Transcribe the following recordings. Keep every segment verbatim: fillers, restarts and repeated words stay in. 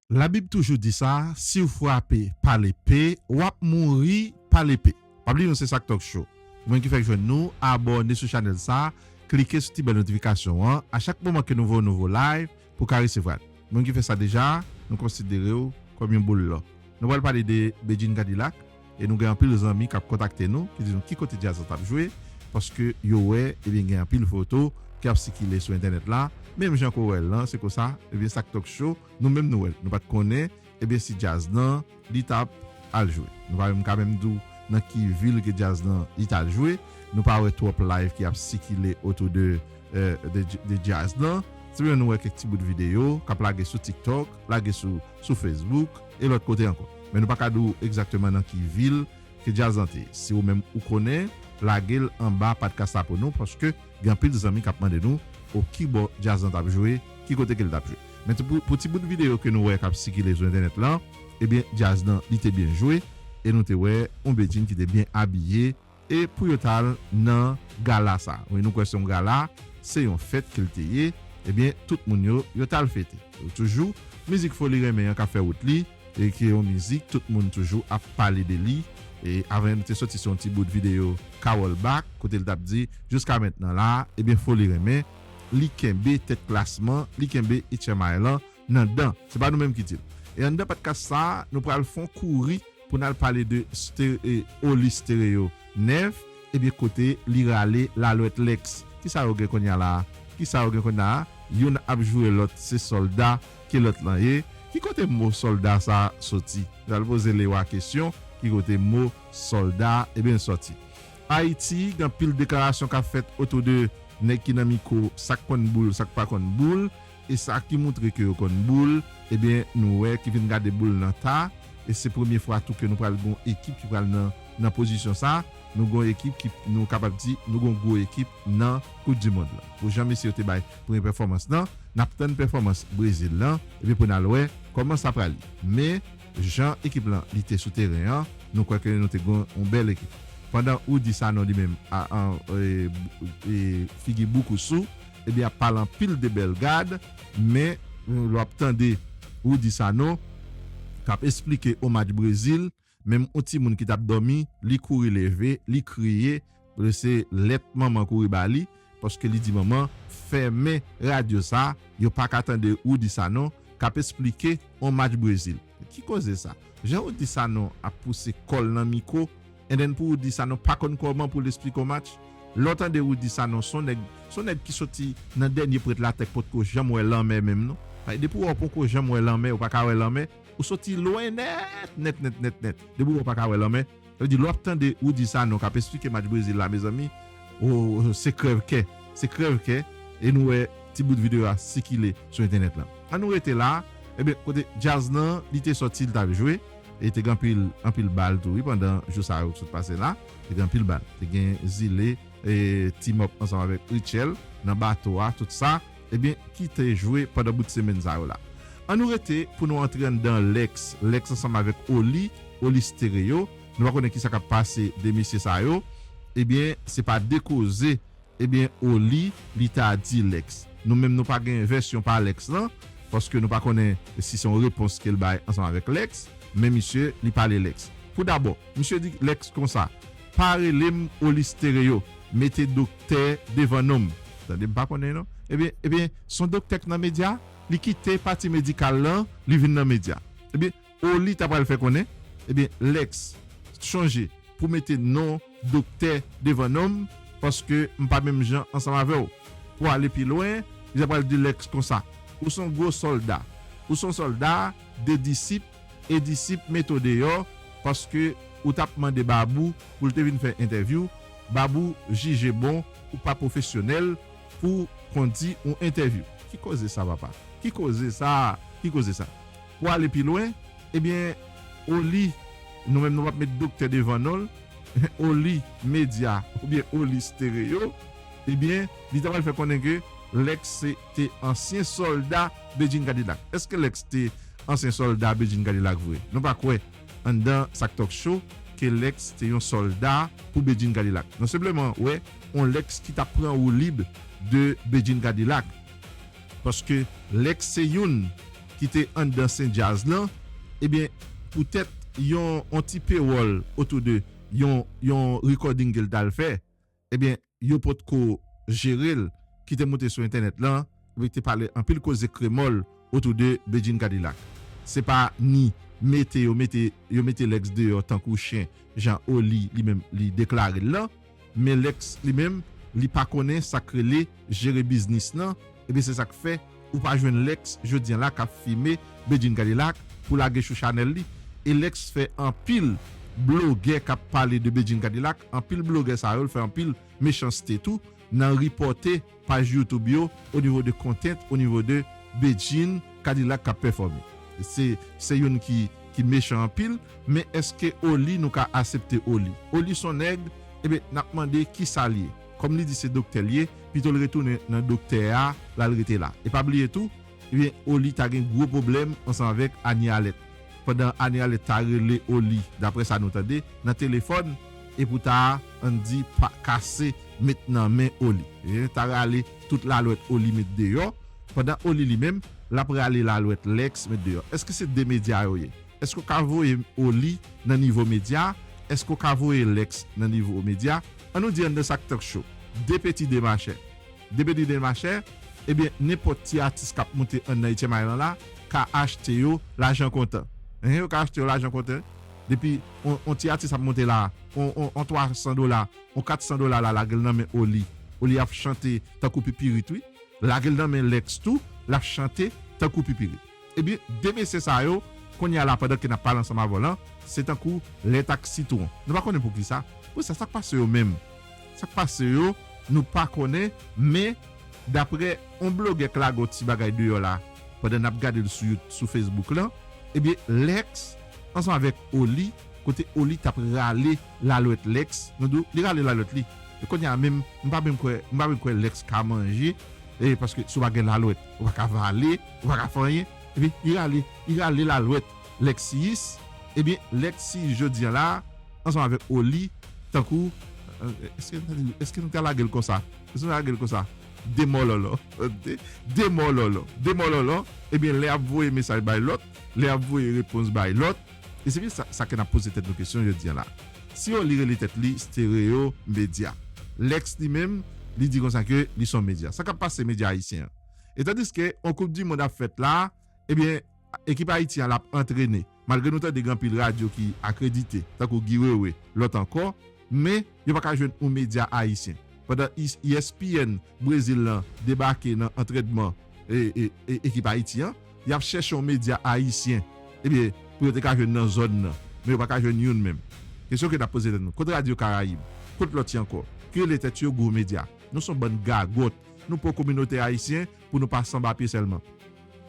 Labib toujou di sa, si w frape pa lepe, w ap mouri pa lepe. Pa bliye nou se Sak Talk Show. Ou menm ki fèk jwenn nou, abòne sou chanèl sa, klike sou ti bèl notifikasyon an. A chak moman ke nou voye yon nouvo live, pou ka resevwa l. Ou menm ki fè sa deja, nou konsidere w kòm yon boul lò. Nou pral pale de Bedjine Cadillac, e nou gen anpil zanmi k ap kontakte nou, ki di nou ki kote djaz la t ap jwe, paske yo wè, ebyen, gen anpil foto ki ap sikile sou entènèt la. Menm jan ke w wè l lan, se konsa, ebyen, Sak Talk Show, nou menm nou wè l. Nou pa t konnen, ebyen, si djaz lan, li t ap al jwe. Nou pa menm ka menm di w nan ki vil ke djaz lan, li t al jwe. Nou pa wè twòp live ki ap sikile otou de, eh, de, de djaz lan. Sèlman nou wè kèk ti bout videyo k ap lage sou TikTok, lage sou, sou Facebook, e lòt kote ankò. Men nou pa ka di w egzakteman nan ki vil ke djaz lan te ye. Si ou menm ou konnen, lage l anba podcast la pou nou, paske gen anpil zanmi k ap mande nou, o ki bò djaz lan t ap jwe, ki kote ke l t ap jwe. Men ti pou, pou ti bout videyo ke nou wè k ap sikile sou entènèt lan, ebyen, djaz lan, li te byen jwe, e nou te wè yon Bedjine ki te byen abiye, e pou yo t al nan gala sa. Wi, nou kwè se yon gala, se yon fèt ke l te ye, ebyen, tout moun yo, yo t al fete. Toujou, mizik Foli Renmen an k ap fè wout li, e ki yon mizik, tout moun toujou ap pale de li. E avan, nou te soti sou yon ti bout videyo Carole Back, kote l t ap di, jiska mentnan la, ebyen, Foli Renmen, li kenbe tèt klasman, li kenbe H M I lan nan dan. Se pa nou menm ki di l. E anndan podcast sa, nou pral fè yon kouri pou n al pale de sté-, e, Oli Stereo nèf, ebyen, kote li rale Lalwèt Lex. Kisa yo gen kounye a la a? Kisa yo gen kounye a la a? Youn ap joure lòt, se sòlda ke lòt lan ye. Ki kote mo sòlda sa a soti? N al poze Lewa kesyon, ki kote mo sòlda, ebyen, sòti? Ayiti, gen anpil deklarasyon k ap fèt otou de nèg ki nan mikwo, sa k konn boul, sa k pa konn boul, e sa ki moutre ke yo konn boul, ebyen, nou wè ki vin gade boul nan ta, e se premye fwa tou ke nou pral gon ekip ki pral nan, nan pozisyon sa, nou gon ekip ki, nou kapab di, nou gon gwo ekip nan Koup di Mond lan. Pou jan mesye yo te bay premye pèfòmans lan, n ap tann pèfòmans Brezil lan, epi pou n al wè kòman sa pral ye. Men, jan ekip lan li te sou teren an, nou kwè ke nou te gon yon bèl ekip. Pandan Rudy Sanon li menm, a, an, e, e, figi boukousou, ebyen, ap pale anpil de bèl gad, men, lè w ap tande Rudy Sanon k ap esplike yon match Brezil, menm yon timoun ki t ap dòmi, li kouri leve, li kriye, se lèt manman kouri ba li, paske li di manman, fèmen radyo sa, yo pa ka tande Rudy Sanon k ap esplike yon match Brezil. Ki koze sa? Jan Rudy Sanon ap pouse kò l nan mikwo, and then pou Rudy Sanon pa konn kòman pou l esplike yon match. Lè w tande Rudy Sanon, se yon nèg, se yon nèg ki soti nan dènye prent latè k potko janm wè lanmè menm non. Depi w wè w poko janm wè lanmè, ou pa ka wè lanmè, ou soti lwen nèt, nèt, nèt, nèt, nèt. Depi w wè w pa ka wè lanmè, sa vle di lè w ap tande Rudy Sanon k ap esplike match Brezil la, mezanmi, o, se krèv kè. Se krèv kè. E nou wè ti bout videyo a sikile sou entènèt lan. Ann nou rete la. Ebyen, kote djaz lan, li te sòti, li t ap jwe. E te gen anpil, anpil bal tou, wi, pandan jou sa yo k sot pase la. Te gen anpil bal. Te gen Zile, e, team up ansanm avèk Rutshelle nan bato a, tout sa. Ebyen, ki te jwe pandan bout semèn sa yo la. Ann nou rete pou nou antre anndan Lex. Lex ansanm avèk Oli, Oli Stereo. Nou pa konnen kisa k ap pase de mesye sa yo. Ebyen, se pa de koze, ebyen, Oli, li ta di Lex. Nou menm, nou pa gen vèsyon pa Lex lan, paske nou pa konnen si se yon repons ke l bay ansanm avèk Lex, men misye, li pale Lex. Pou dabò, misye di Lex konsa, pa rele m Oli Stereo, mete doktè devan non m. Tande, m pa konnen non. Ebyen, ebyen, se yon doktè k nan medya, li kite pati medikal lan, li vin nan medya. Ebyen, Oli ta pral fè konnen, ebyen, Lex, chonje pou mete non doktè devan non m, paske m pa menm jan ansanm avè w. Pou ale pi lwen, li ta pral di Lex konsa, ou se yon gwo sòlda. Ou se yon sòlda de disip, e disip mete w deyò, paske ou t ap mande Babou pou l te vin fè entèvyou, Babou jije bon, ou pa pwofesyonèl pou kondi yon entèvyou. Ki koze sa, papa? Ki koze sa? Ki koze sa? Pou ale pi lwen, ebyen, Oli, nou menm nou p ap met doktè devan non l, Oli Medya oubyen Oli Stereo, ebyen, li ta pral fè konnen ke Lex se, te ansyen sòlda Bedjine Cadillac. Èske Lex te ansyen sòlda Bedjine Cadillac vre? Nou pa kwè anndan Sak Talk Show ke Lex te yon sòlda pou Bedjine Cadillac. Nou senpleman wè yon Lex ki t ap pran woulib de Bedjine Cadillac. Paske Lex se youn ki te anndan Sen Djaz lan, ebyen, poutèt yon, yon ti pewòl otou de yon, yon recording ke l t al fè, ebyen, yo potko jere l, ki te moute sou entènèt lan, ebyen, ki te pale anpil koze kremòl otou de Bedjine Kadilak. Se pa ni mete yo mete, yo mete Lèks deyò tankou chen, jan Oli li menm li deklare l lan, men Lèks li menm, li pa konnen sa k rele jere biznis lan, ebyen, se sa k fè ou pa jwenn Lèks jodi a la k ap fime Bedjine Kadilak pou lage sou chanèl li. E Lèks fè anpil blogè k ap pale de Bedjine Kadilak, anpil blogè sa yo, l fè anpil mechanste tou nan ripòte paj YouTube yo o nivo de content, o nivo de Bedjine Kadilak k ap pèfòme. Se, se youn ki, ki mechan anpil, men èske Oli, nou ka aksepte Oli? Oli se yon nèg, ebyen, n ap mande kisa l ye. Kòm li di se doktè l ye, pito l retounen nan doktè a, l al rete la. E pa bliye tou, ebyen, Oli ta gen gwo pwoblèm ansanm avèk Anie Alerte. Pandan Anie Alerte ta rele Oli, daprè sa nou tande, nan telefòn, e pou ta, ann di, pa, kase met nan men Oli. E ta rale tout lalwèt Oli met deyò, pandan Oli li menm, l ap rale lalwèt Lèks met deyò. Èske se de medya yo ye? Èske w ka voye Oli nan nivo medya? Èske w ka voye Lèks nan nivo medya? Ann nou di anndan sak talk show. De peti de machè. De peti de machè, ebyen, nenpòt ti atis k ap moute anndan Etyen May lan la, ka achte yo lajan kontan. Enhen, yo ka achte yo lajan kontan. Depi on, on ti atis ap moute la, on, on, on twa san dola, on kat san dola la, lage l nan men Oli. Oli ap chante tankou pipirit, wi. Lage l nan men Lèks tou, l ap chante tankou pipirit. Ebyen, de mesye sa yo, kounye a la, pandan ke n ap pale ansanm avè w lan, se tankou lè tak sitwon. Nou pa konnen poukisa. Poukisa, sa k pase yo menm? Sa k pase yo, nou pa konnen, men daprè on blogè k lage on ti bagay deyò la, pandan n ap gade l sou, sou Facebook lan, ebyen, Lèks, ansanm avèk Oli, kote Oli t ap rale lalwèt Lèks, nou di w, li rale lalwèt li. E kounye a menm, m pa menm kwè, m pa menm kwè Lèks ka manje, e paske si w pa gen lalwèt, ou pa ka vale, ou pa ka fè anyen. Epi, li rale, li rale lalwèt Lèks Siyis. Ebyen, Lèks Siyis jodi a la, ansanm avèk Oli, tankou, eh, èske, èske nou ka lage l konsa? Èske nou ka lage l konsa? De mòlòlò. De, de mòlòlò. De mòlòlò. Ebyen, lè y ap voye mesaj bay lòt, lè y ap voye repons bay lòt, e se byen sa, sa ke n ap poze tèt nou kesyon jodi a la. Si Oli rele tèt li Stereo Media, Lèks li menm, li di konsa ke li se yon medya. Sa k ap pase medya ayisyen an? E tandiske yon Koup di Mond ap fèt la, ebyen, ekip Ayiti an l ap antrene. Malgre nou tande gen anpil radyo ki akredite, tankou Guy Wewe, lòt ankò, men yo pa ka jwenn yon medya ayisyen. Pandan E S P N Brezil lan debake nan antrènman e, e, e, ekip Ayiti an, y ap chèche yon medya ayisyen, ebyen, pou yo te ka jwenn nan zòn nan, men yo pa ka jwenn youn menm. Kesyon ke n ap poze tèt nou, kot Radyo Karayib? Kot lòt yo ankò? Ki rele tèt yo gwo medya? Nou se yon bann gagòt. Nou pa yon kominote ayisyen pou nou pase anba pye sèlman.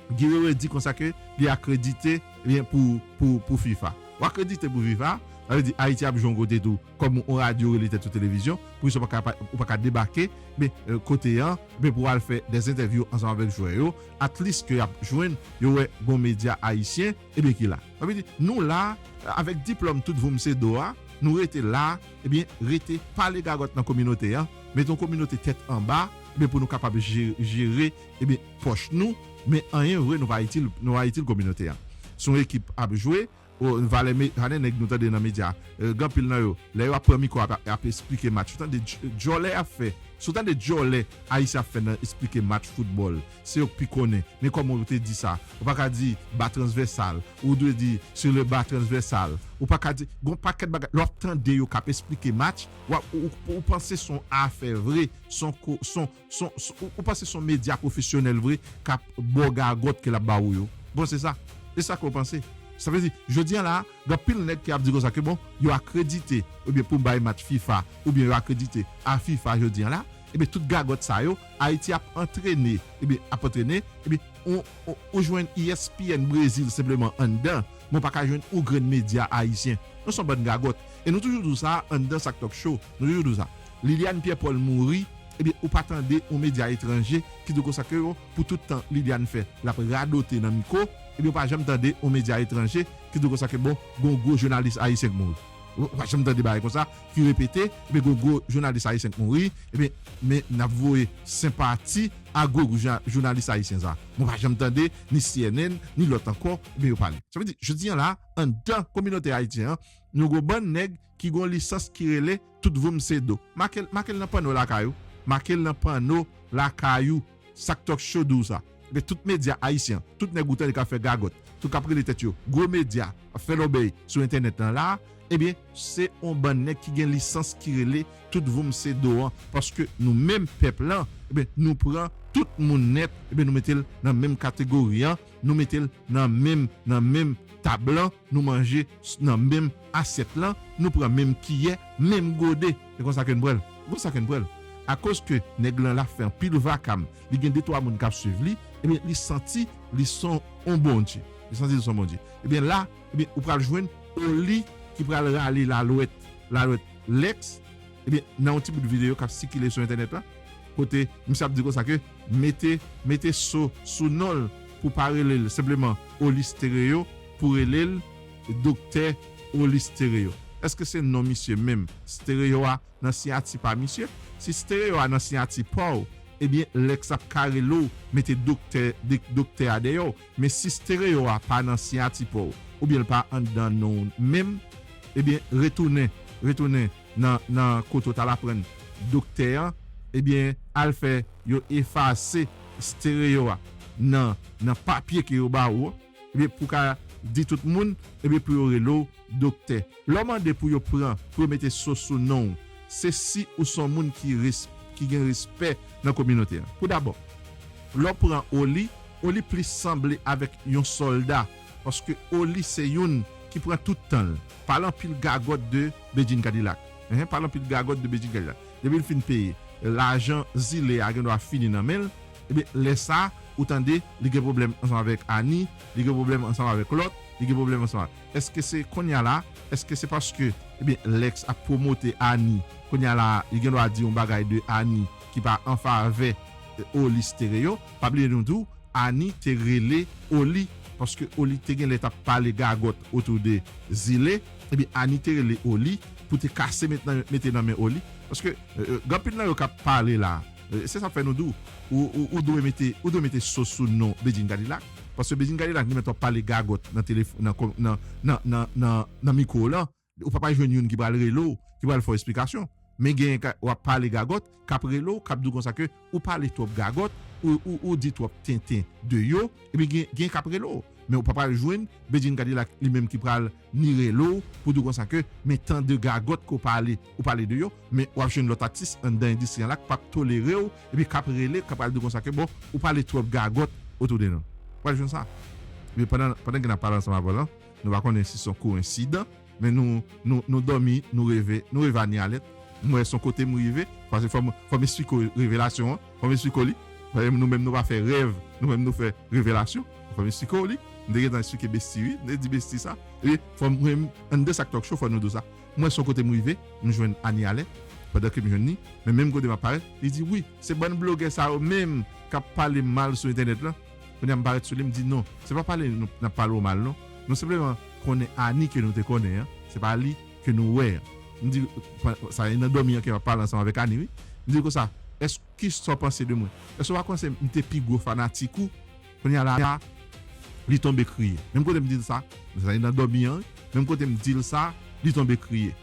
Guy Wewe di konsa ke li akredite, ebyen, pou, pou, pou fifa. Ou akredite pou fifa, sa vle di Ayiti ap jwe yon kote tou, kòm yon radyo rele tèt sou televizyon, pou sa ou pa ka, ou pa ka debake, men, eh, kote an, men pou al fè dè entèvyou ansanm avèk jwè yo, at least ke y ap jwenn, yo wè gon medya ayisyen, ebyen, ki la. Sa vle di, nou la, avèk diplòm tout voum se do a, nou rete la, ebyen, rete pale gagòt nan kominote an, mete yon kominote tèt anba, ebyen, pou nou kapab je-, jere, ebyen, pòch nou, men anyen vre nou pa itil, nou pa itil kominote an. Se yon ekip ap jwe, o, valè me-, valè nèg nou tande nan medya, eh, gen anpil nan yo, lè yo ap pran mikwo ap, ap esplike match, ou tande dj-, djòlè ap fè, si w tande djòlè ayisyen ap fè nan esplike match foutbòl, se yo k pi konnen. Men kòman ou te di sa? Ou pa ka di ba transvèsal, ou dwe di sur le bas transversal. Ou pa ka di, gon pakèt bagay, lè w ap tande yo k ap esplike match, w ap, ou, ou, ou panse se yon afè vre, se yon ko-, se yon, se yon, se yon, ou, ou panse se yon medya pwofesyonèl vre k ap ba w gagòt ke l ap ba ou yo. Bon, se sa. Se sa ke w panse. Sa vle di, jodi a la, gen anpil nèg ki ap di konsa ke bon, yo akredite, oubyen pou bay match fifa, oubyen yo akredite a fifa jodi a la, ebyen tout gagòt sa yo, Ayiti ap antrene, ebyen ap antrene, ebyen ou, ou, ou jwenn E S P N Brezil senpleman anndan, men w pa ka jwenn yon grenn medya ayisyen. Nou se yon bann gagòt. E nou toujou di w sa anndan sak talk show. Nou toujou di w sa. Liliane Pierre Paul mouri, ebyen, ou pa tande yon medya etranje ki di w konsa ke, bon, pou tout tan Liliane fè, l ap radote nan mikwo, ebyen, ou pa janm tande yon medya etranje ki di w konsa ke, bon, gon gwo jounalis ayisyen k mouri. Ou pa janm tande bagay konsa ki repete, ebyen, gwo, gwo jounalis ayisyen k mouri, ebyen, men n ap voye senpati a gwo jou- jounalis ayisyen sa. Mwen pa janm tande ni C N N, ni lòt ankò, ebyen, yo pale. Sa vle di, jodi a la, anndan kominote ayisyen an, nou gon bann nèg ki gon lisans ki rele Tout voum se do. Make l, make l nan panno lakay ou. Make l nan panno lakay ou. Sak Talk Show di w sa. Ebyen, tout medya ayisyen, tout nèg ou tande k ap fè gagòt, tout k ap rele tèt yo gwo medya, ap fè lòbèy sou entènèt lan la, ebyen, se on bann nèg ki gen lisans ki rele Tout voum se do an. Paske nou menm pèp lan, ebyen, nou pran tout moun nèt, ebyen, nou mete l nan menm kategori an, nou mete l nan menm, nan menm tab lan, nou manje s- nan menm asyèt lan, nou pran menm kiyè, menm gode. Se konsa ke n pran l. Se konsa ke n pran l. Akoz ke nèg lan la fè anpil vakam, li gen de twa moun k ap swiv li, ebyen, li santi li son on Bondye. Li santi li son Bondye. Ebyen, la, ebyen, ou pral jwenn Oli ki pral rale lalwèt, lalwèt Lex, ebyen, nan yon ti bout videyo k ap sikile sou entènèt la, kote misye ap di konsa ke mete, mete so sou non l pou pa rele l senpleman Oli Stereo, pou rele l Doktè Oli Stereo. Èske se non misye menm? Stereo a nan siyati pa misye? Si Stereo a nan siyati pa w, ebyen, Lex ap ka rele w mete doktè, de- doktè a dèyè w. Men si Stereo a pa nan siyati pa w, oubyen l pa anndan non w menm, ebyen, retounen, retounen nan, nan kote w t al aprann doktè an, ebyen, al fè yo efase Stereo a nan, nan papye ke yo ba ou an, ebyen, pou ka di tout moun, ebyen, pou yo rele w doktè. Lè w mande pou yo pran, pou yo mete so sou non w, se si ou se yon moun ki res- ki gen respè nan kominote an. Pou dabò, lè w pran Oli, Oli plis sanble avèk yon sòlda, paske Oli se youn ki pran tout tan l. Pale anpil gagòt de Bedjine Kadilak. Enhen, pale anpil gagòt de Bedjine Kadilak. Depi l fin peye, lajan zile a gen dwa fini nan men l. Ebyen, lè sa, ou tande, li gen pwoblèm ansanm avèk Ani, li gen pwoblèm ansanm avèk lòt, li gen pwoblèm ansanm avèk. Èske se kounye a la? Èske se paske, ebyen, Lex ap pwomote Ani? Kounye a la, li gen dwa di yon bagay de Ani ki pa an favè, eh, Oli Stereo. Pa bliye nou tou, Ani te rele Oli, paske Oli te gen lè t ap pale gagòt otou de zile. Ebyen, Ani te rele Oli pou te kase met nan, mete nan men Oli. Paske, eh, eh, gen anpil nan yo k ap pale la. Eh, se sa k fè nou di w, ou, ou, ou dwe mete, ou dwe mete so sou non Bedjine Kadilak. Paske Bedjine Kadilak, li mèt w ap pale gagòt nan telefòn, nan, nan, nan, nan, nan, nan mikwo w lan. Ou pa pral jwenn youn ki pral rele w, ki pral fè w esplikasyon. Men genyen ka, w ap pale gagòt, k ap rele w, k ap di w konsa ke ou pale twòp gagòt, ou, ou, ou di twòp tenten de yo, epi gen, gen k ap rele w. Men ou pa pral jwenn Bedjine Kadilak li menm ki pral ni rele w pou di w konsa ke, men tan de gagòt ke w pale, ou pale de yo, men w ap jwenn lòt atis anndan endistri an la k p ap tolere w, epi k ap rele, k ap pral di w konsa ke, bon, ou pale twòp gagòt otou de nou. W pral jwenn sa. Men pandan, pandan ke n ap pale ansanm avè w lan, nou pa konnen si se yon koyensidan, men nou, nou, nou dòmi, nou reve, nou reve Ani Alèt. M wè se yon kote m rive, paske fò m, fò m esplike w revelasyon an, fò m esplike w li. Paske nou menm nou pa fè rèv, nou menm nou fè revelasyon. Fò m esplike w li. M te gentan esplike Besti, wi. M te di Besti sa. E fò m, mwen, anndan Sak Talk Show, fò nou di w sa. M wè se yon kote m rive, m jwenn Ani Alèt, pandan ke m jwenn li. Men menm kote m ap parèt, li di, wi, se bann blogè sa yo menm k ap pale m mal sou entènèt lan. Kounye a m parèt sou li, m di, non, se pa pale nou, n ap pale w mal, non. Nou senpleman konnen Ani ke nou te konnen an, se pa li ke nou wè an. M di, sa e nan dòmi an ke m ap pale ansanm avèk Ani, wi. M di l konsa, èske, kisa w panse de mwen? Èske w pa panse m te pi gwo fanatik ou? Kounye a la, li tonbe kriye. Menm kote m di l sa, sa e nan dòmi an, wi. Menm kote m di l sa, li tonbe kriye.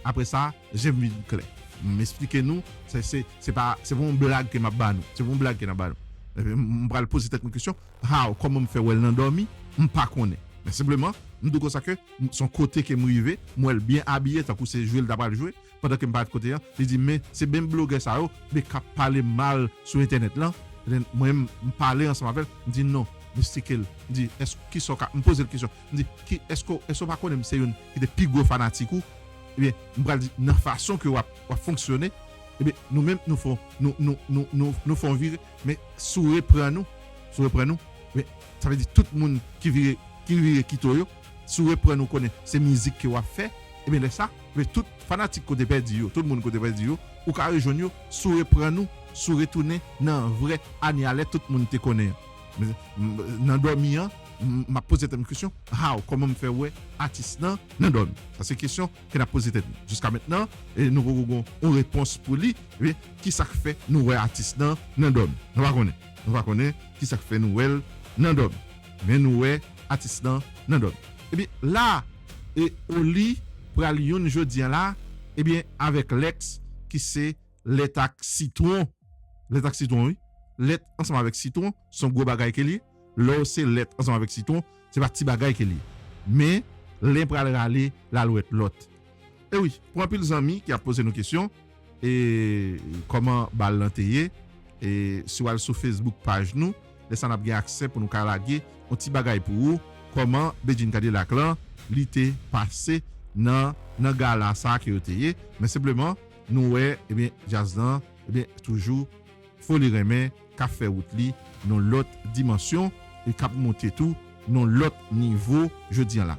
Apre sa, je m vin klè. M esplike nou, se, se, se pa, se pa yon blag ke m ap ba nou. Se pa yon blag ke n ap ba nou. Epi m, m pral poze tèt mwen kesyon, how, kòman m fè wè l nan dòmi? M pa konnen. Men senpleman, m di w konsa ke m, se yon kote ke m rive, m wè l byen abiye, tankou se jwe l ta pral jwe, pandan ke m parèt kote an, li di, men se menm blogè sa yo, men k ap pale m mal sou entènèt lan. Mwen, m pale ansanm avè l, m di, non, m esplike l. M di, èske, kisa w ka, m poze l kesyon. M di, ki, èske, èske w pa konnen m se youn ki te pi gwo fanatik ou? Ebyen, m pral di, nan fason ke w ap, w ap fonksyone, ebyen, nou menm, nou fè, nou, nou, nou, nou, nou fè yon vire, men si w reprann ou, si w reprann ou, men sa vle di tout moun ki vire, ki vire kite w yo, si w reprann ou konnen se mizik ke w ap fè, ebyen, lè sa, ebyen, tout fanatik ke w te pèdi yo, tout moun ke w te pèdi yo, ou ka rejwenn yo, si w reprann ou, si w retounen nan vrè Ani Alèt tout moun te konnen an. Men, m, nan dòmi an, M ap poze tèt mwen kesyon, how, kòman m fè wè atis lan nan dòmi? Sa se kesyon ke n ap poze tèt nou. Jiska mentnan, e nou poko gon yon repons pou li. Ebyen, ki sa k fè nou wè atis lan nan dòmi? Nou pa konnen. Nou pa konnen ki sa k fè nou wè l nan dòmi. Men nou wè atis lan nan dòmi. Ebyen, la, e Oli pral youn jodi a la, ebyen, avèk Lèks ki se lèt ak sitwon. Lèt ak sitwon, wi. Lèt ansanm avèk sitwon, se yon gwo bagay ke li ye. Lè w se lèt ansanm avèk sitwon, se pa ti bagay ke li ye. Men, len pral rale lalwèt lòt. E wi, pou anpil zanmi ki ap poze nou kesyon, e kòman bal lan te ye, e si w al sou Facebook paj nou, lè sa n ap gen aksè pou nou ka lage yon ti bagay pou ou, kòman Bedjine Kadilak lan, li te pase nan, nan gala sa ke yo te ye. Men senpleman, nou wè, ebyen, djaz lan, ebyen, toujou, Foli Renmen, k ap fè wout li nan lòt dimansyon, e k ap monte tou nan lòt nivo jodi a la.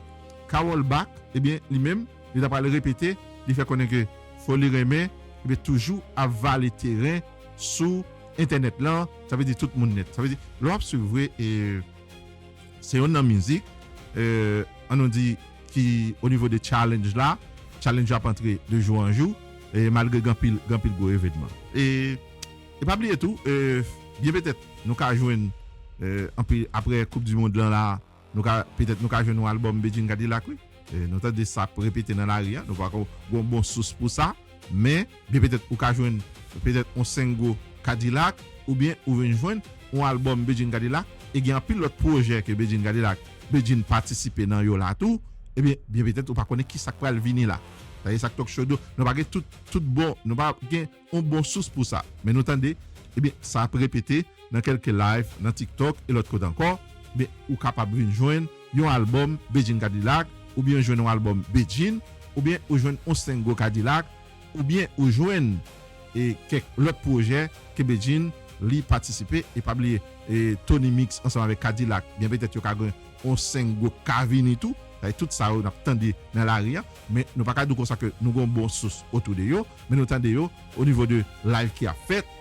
Carole Back, ebyen, li menm, li ta pral repete, li fè konnen ke Foli Renmen, ebyen, toujou ap vale teren sou entènèt lan, sa vle di tout moun nèt. Sa vle di, lè w ap swiv vre, e se youn nan mizik, e, an nou di, ki o nivo de challenge la, challenge yo ap antre de jou an jou, e malgre gen anpil, gen anpil gwo evènman. E, e pa bliye tou, e, byen petèt, nou ka jwenn, e, anpil, apre Koup di Mond lan la, nou ka, petèt nou ka jwenn yon albòm Bedjine Kadilak, wi. E, nou tande sa ap repete nan lari a, nou pa ko gon bon sous pou sa, men, byen petèt ou ka jwenn petèt yon sengo Kadilak, oubyen ou vin jwenn yon albòm Bedjine Kadilak, e gen anpil lòt pwojè ke Bedjine Kadilak, Bedjine patisipe nan yo la tou, ebyen, byen petèt ou pa konnen ki sa k pral vini la. Sa e sa k Talk Show di w, nou pa gen tout, tout bon, nou pa gen yon bon sous pou sa. Men nou tande, ebyen, sa ap repete nan kèlke live, nan TikTok e lòt kote ankò, men ou kapab vin jwenn yon albòm Bedjine Kadilak, oubyen jwenn yon albòm Bedjine, oubyen ou jwenn yon sengo Kadilak, oubyen ou jwenn, e, kèk lòt pwojè ke Bedjine li patisipe, e pa bliye, e, Tony Mix ansanm avèk Kadilak, byen petèt yo ka gen yon sengo ka vini tou. Sa e tout sa yo n ap tande nan lari a, men nou pa ka di w konsa ke nou gen yon bon sous otou de yo, men nou tande yo o nivo de live ki ap fèt.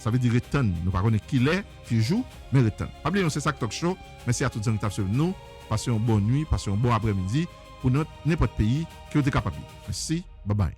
Sa vle di ret tann, nou pa konnen kilè, ki jou, men ret tann. Pa bliye non, se sa k Talk Show. Mèsi a tout zanmi k t ap swiv nou. Pase yon bon nwi, pase yon bon aprèmidi pou nenpòt peyi ke w te kapab ye. Mèsi, babay.